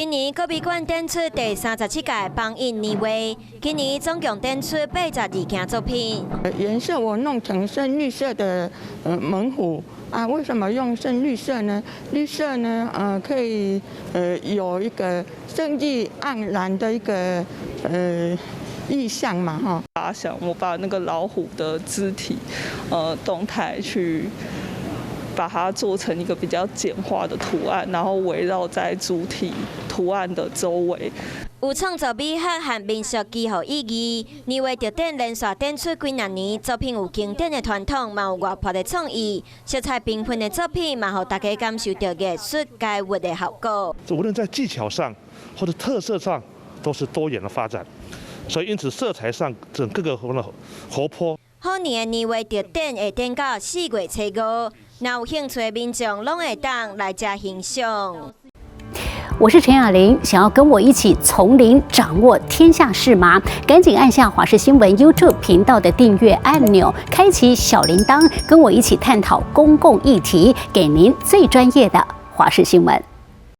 今年國美館展出第37屆邦印年畫，今年總共展出82件作品。顏色我弄成深綠色的猛虎啊，為什麼用深綠色呢？綠色呢，可以有一個生機盎然的一個意象嘛，哈。發想我把那個老虎的肢體，動態去把它做成一個比較簡化的圖案，然後圍繞在主體圖案的周圍。有創作美學和民俗祈福意義，年畫特展連續展出幾若年，作品有經典的傳統，嘛有活潑的創意，色彩繽紛的作品，嘛予大家感受著藝術佳物的效果。無論在技巧上或者特色上，都是多元的發展。所以因此色彩上整個個活潑。虎年的年畫特展會展到4月初5，若有興趣的民眾攏會當來遮欣賞。我是陳雅玲，想要跟我一起從零掌握天下事嗎？趕緊按下華視新聞 YouTube 頻道的訂閱按鈕，開啟小鈴鐺，跟我一起探討公共議題，給您最專業的華視新聞。